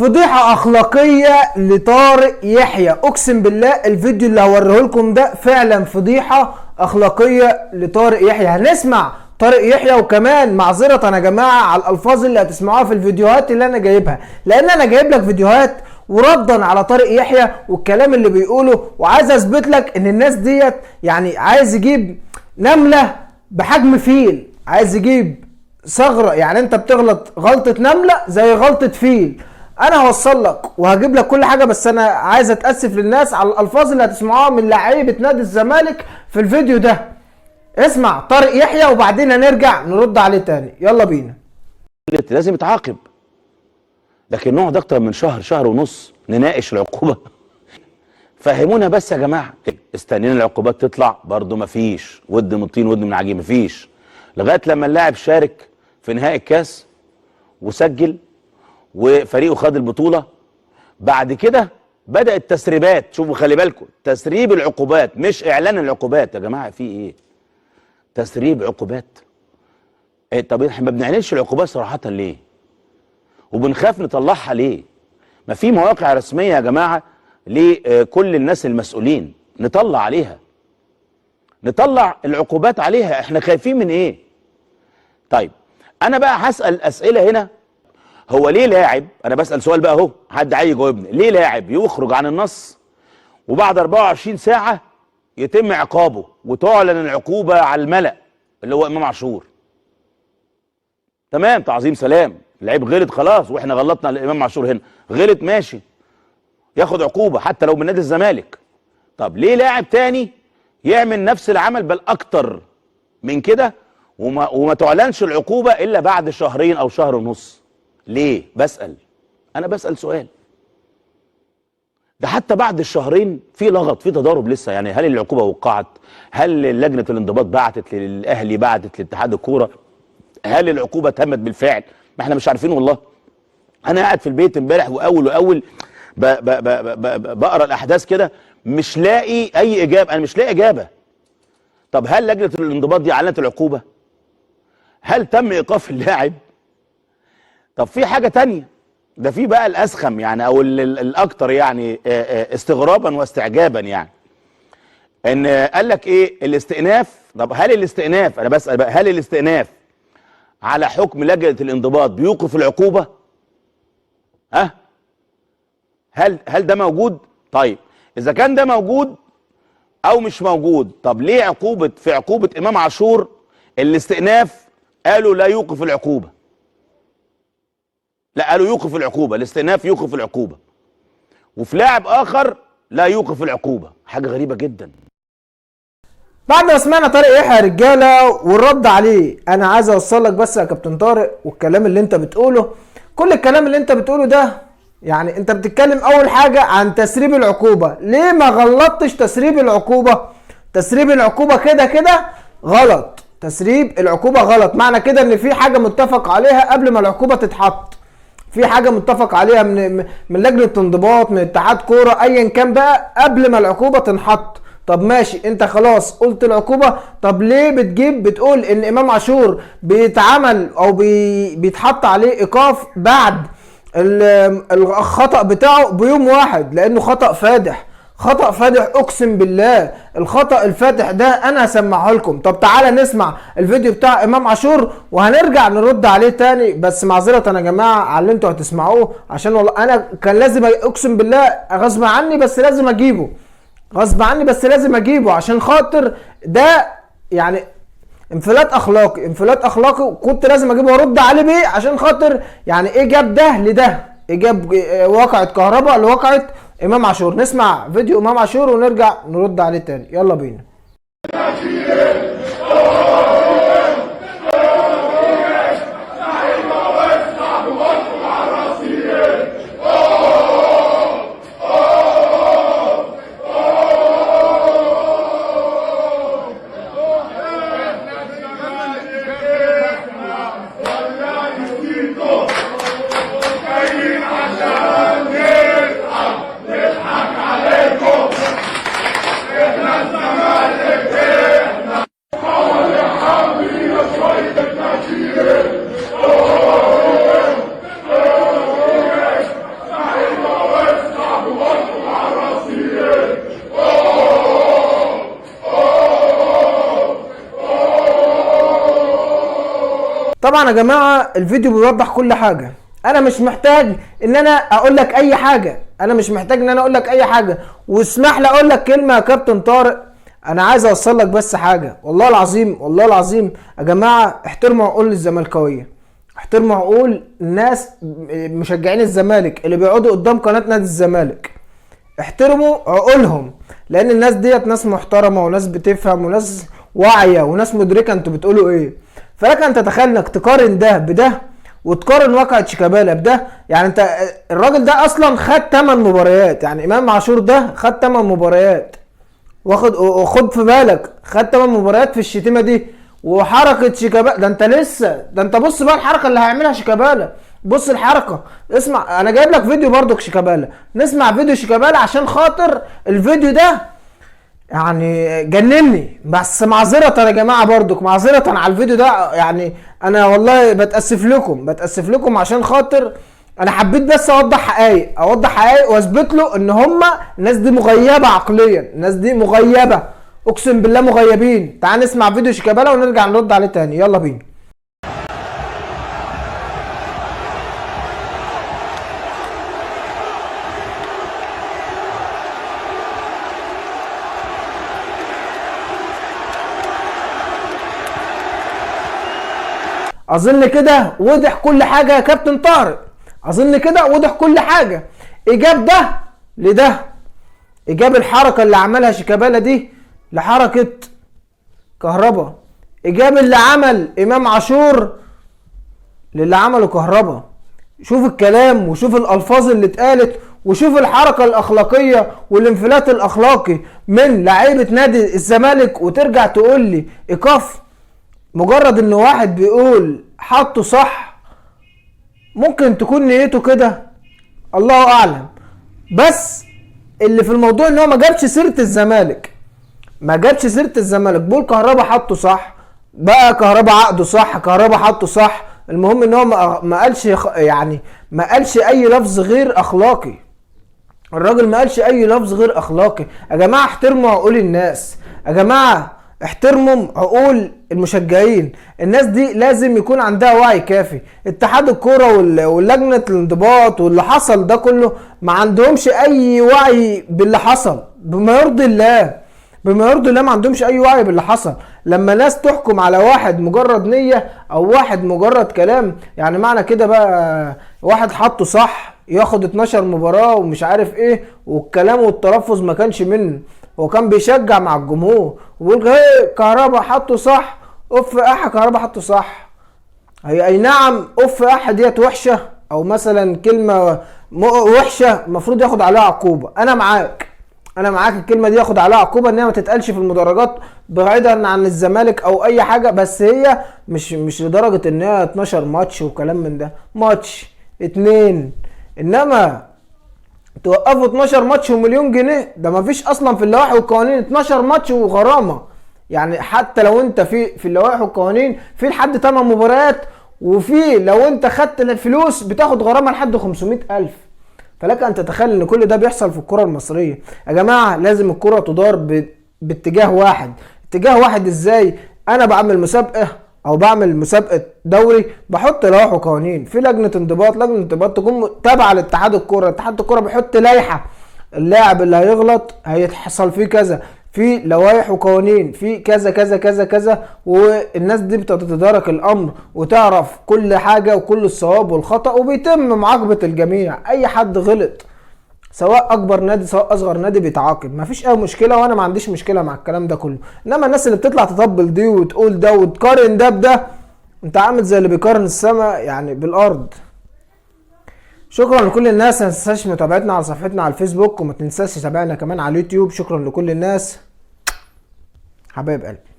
فضيحة أخلاقية لطارق يحيى. أقسم بالله الفيديو اللي هوريه لكم ده فعلا فضيحة أخلاقية لطارق يحيى. هنسمع طارق يحيى، وكمان معذرة يا جماعة على الألفاظ اللي هتسمعوها في الفيديوهات اللي أنا جايبها، لأن أنا جايب لك فيديوهات وردا على طارق يحيى والكلام اللي بيقوله، وعايز أثبت لك إن الناس ديت يعني عايز يجيب نملة بحجم فيل، عايز يجيب ثغرة. يعني أنت بتغلط غلطة نملة زي غلطة فيل. انا هوصل لك وهجيب لك كل حاجة، بس انا عايز اتاسف للناس على الالفاظ اللي هتسمعوها من لعيبة نادي الزمالك في الفيديو ده. اسمع طارق يحيى وبعدين هنرجع نرد عليه تاني. يلا بينا. لازم يتعاقب، لكن نقعد اكتر من شهر، شهر ونص نناقش العقوبة. فهمونا بس يا جماعة. استنينا العقوبات تطلع، برضو مفيش ود من الطين ود من العجين، مفيش، لغاية لما اللاعب شارك في نهائي الكاس وسجل وفريقه خد البطولة. بعد كده بدات تسريبات. شوفوا خلي بالكم، تسريب العقوبات مش اعلان العقوبات يا جماعة. في ايه تسريب عقوبات؟ إيه؟ طب احنا ما بنعلنش العقوبات صراحة ليه؟ وبنخاف نطلعها ليه؟ ما في مواقع رسمية يا جماعة لكل الناس المسؤولين، نطلع عليها، نطلع العقوبات عليها. احنا خايفين من ايه؟ طيب انا بقى هسال اسئلة هنا. هو ليه لاعب، انا بسال سؤال بقى اهو، حد عايز يجاوبني، ليه لاعب يخرج عن النص وبعد 24 ساعة يتم عقابه وتعلن العقوبة على الملأ اللي هو امام عاشور؟ تمام، تعظيم سلام، لعيب غلط خلاص، واحنا غلطنا الامام عاشور هنا، غلط ماشي، ياخد عقوبه حتى لو من نادي الزمالك. طب ليه لاعب تاني يعمل نفس العمل بل اكتر من كده وما تعلنش العقوبة الا بعد شهرين او شهر ونص؟ ليه؟ بسأل، أنا بسأل سؤال. ده حتى بعد الشهرين في لغط، في تضارب لسه. يعني هل العقوبة وقعت؟ هل لجنة الانضباط بعتت للأهلي، بعتت لاتحاد الكورة؟ هل العقوبة تمت بالفعل؟ ما احنا مش عارفين والله. أنا قاعد في البيت امبارح وأول بقرا الأحداث كده، مش لاقي أي إجابة. أنا مش لاقي إجابة. طب هل لجنة الانضباط دي أعلنت العقوبة؟ هل تم إيقاف اللاعب؟ طب في حاجة تانية، ده في بقى الأسخم يعني، أو الأكتر يعني استغرابا واستعجابا، يعني إن قال لك إيه الاستئناف. طب هل الاستئناف، أنا بسأل بقى، هل الاستئناف على حكم لجنة الانضباط بيوقف العقوبة؟ ها؟ هل ده موجود؟ طيب إذا كان ده موجود أو مش موجود، طب ليه عقوبة، في عقوبة إمام عاشور الاستئناف قالوا لا يوقف العقوبة؟ لا، قالوا يوقف العقوبة، الاستئناف يوقف العقوبة، وفي لاعب آخر لا يوقف العقوبة. حاجة غريبة جدا. بعد ما سمعنا طارق يحيى يا رجالة والرد عليه، أنا عايز أوصل لك بس يا كابتن طارق، والكلام اللي أنت بتقوله، كل الكلام اللي أنت بتقوله ده، يعني أنت بتتكلم أول حاجة عن تسريب العقوبة. ليه ما غلطتش تسريب العقوبة؟ تسريب العقوبة كده كده غلط، تسريب العقوبة غلط. معنى كده إن في حاجة متفق عليها قبل ما العقوبة تتحط، في حاجة متفق عليها من لجنة انضباط، من اتحاد كورة، ايا كان بقى، قبل ما العقوبة تنحط. طب ماشي، انت خلاص قلت العقوبة، طب ليه بتجيب بتقول ان امام عاشور بيتعمل او بيتحط عليه ايقاف بعد الخطأ بتاعه بيوم واحد؟ لانه خطأ فادح، خطأ فادح، اقسم بالله الخطأ الفادح ده انا هسمعه لكم. طب تعالى نسمع الفيديو بتاع امام عاشور وهنرجع نرد عليه تاني، بس معذرة يا جماعة على اللي انتوا هتسمعوه، عشان والله انا كان لازم، اقسم بالله غصب عني بس لازم اجيبه، غصب عني بس لازم اجيبه، عشان خاطر ده يعني انفلات اخلاقي، انفلات اخلاقي كنت لازم اجيبه وارد عليه بيه، عشان خاطر يعني ايه جاب ده لده، ايه جاب واقعة كهرباء لواقعة امام عاشور. نسمع فيديو امام عاشور ونرجع نرد عليه تاني. يلا بينا. احنا طبعا يا جماعة الفيديو بيوضح كل حاجة، انا مش محتاج ان انا اقول لك اي حاجة، انا مش محتاج ان انا اقول لك اي حاجة. واسمح لي اقول لك كلمة يا كابتن طارق، انا عايز اوصل لك بس حاجة، والله العظيم والله العظيم يا جماعة احترموا عقول الزملكاويه، احترموا عقول الناس مشجعين الزمالك اللي بيقعدوا قدام قناة نادي الزمالك، احترموا عقولهم، لان الناس ديت ناس محترمه وناس بتفهم وناس واعية وناس مدركه انتوا بتقولوا ايه. فلك ان تتخيل انك تقارن ده بده وتقارن واقعة شيكابالا بده. يعني انت الراجل ده اصلا خد 8 مباريات، يعني امام عاشور ده خد 8 مباريات، واخد وخد في بالك خد 8 مباريات في الشتيمة دي. وحركه شيكابالا ده انت لسه، ده انت بص بقى الحركة اللي هيعملها شيكابالا، بص الحركة، اسمع انا جايب لك فيديو برضك شيكابالا، نسمع فيديو شيكابالا عشان خاطر الفيديو ده يعني جنني. بس معذرة يا جماعة برضك، معذرة على الفيديو ده، يعني انا والله بتأسف لكم، بتأسف لكم عشان خاطر انا حبيت بس اوضح حقائق، اوضح حقائق واثبت له ان هما الناس دي مغيبة عقليا، الناس دي مغيبة، اقسم بالله مغيبين. تعال نسمع فيديو شيكابالا ونرجع نرد عليه تاني، يلا بينا. اظن كده وضح كل حاجة يا كابتن طارق، اظن كده وضح كل حاجة. اجاب ده لده، اجاب الحركة اللي عملها شيكابالا دي لحركة كهربا، اجاب اللي عمل امام عاشور للي عمله كهربا. شوف الكلام وشوف الالفاظ اللي اتقالت وشوف الحركة الاخلاقية والانفلات الاخلاقي من لعيبة نادي الزمالك، وترجع تقول لي ايقاف مجرد ان واحد بيقول حطه صح، ممكن تكون نيته كده، الله اعلم. بس اللي في الموضوع ان هو ما جابش سيرة الزمالك، ما جابش سيرة الزمالك، بيقول كهربا حطه صح، بقى كهربا عقده صح، كهربا حطه صح. المهم ان هو ما قالش يعني ما قالش اي لفظ غير اخلاقي، الراجل ما قالش اي لفظ غير اخلاقي. يا جماعة احترموا عقول الناس، يا جماعة احترموا عقول المشجعين، الناس دي لازم يكون عندها وعي كافي. اتحاد الكورة واللجنة الانضباط واللي حصل ده كله ما عندهمش اي وعي باللي حصل، بما يرضي الله، بما يرضي الله ما عندهمش اي وعي باللي حصل. لما ناس تحكم على واحد مجرد نية او واحد مجرد كلام، يعني معنى كده بقى واحد حطه صح ياخد 12 مباراة ومش عارف ايه، والكلام والتلفظ ما كانش منه، هو كان بيشجع مع الجمهور وبيقول ايه كهربا حطه صح، اوف اح كهربا حطه صح. هي اي نعم اوف اح ديت وحشة، او مثلا كلمة وحشة المفروض ياخد عليها عقوبة، انا معاك، انا معاك الكلمة دي ياخد عليها عقوبة ان هي ما تتقالش في المدرجات بعيدا عن الزمالك او اي حاجة، بس هي مش لدرجة ان هي 12 ماتش وكلام من ده، ماتش 2، انما توقفوا 12 ماتش ومليون جنيه، ده مفيش اصلا في اللوائح والقوانين 12 ماتش وغرامه. يعني حتى لو انت في اللوائح والقوانين في لحد 8 مباريات، وفي لو انت خدت الفلوس بتاخد غرامة لحد 500,000. فلك ان تتخيل ان كل ده بيحصل في الكره المصرية. يا جماعة لازم الكره تدار باتجاه واحد. اتجاه واحد ازاي؟ انا بعمل مسابقة او بعمل مسابقة دوري، بحط لوائح وقوانين، في لجنة انضباط، لجنة انضباط تكون تابعه لاتحاد الكورة، اتحاد الكورة بيحط لائحة، اللاعب اللي هيغلط هيتحصل فيه كذا، في لوائح وقوانين، في كذا كذا كذا كذا، والناس دي بتتدارك الامر وتعرف كل حاجة وكل الصواب والخطا، وبيتم معاقبة الجميع. اي حد غلط سواء اكبر نادي سواء اصغر نادي بيتعاقب، مفيش اي مشكلة، وانا ما عنديش مشكلة مع الكلام ده كله. انما الناس اللي بتطلع تطبل دي وتقول ده وتقارن ده بده، انت عامل زي اللي بيقارن السماء يعني بالارض. شكرا لكل الناس، ما تنساش متابعتنا على صفحتنا على الفيسبوك، وما تنساش تتابعنا كمان على اليوتيوب. شكرا لكل الناس حبايب قلبي.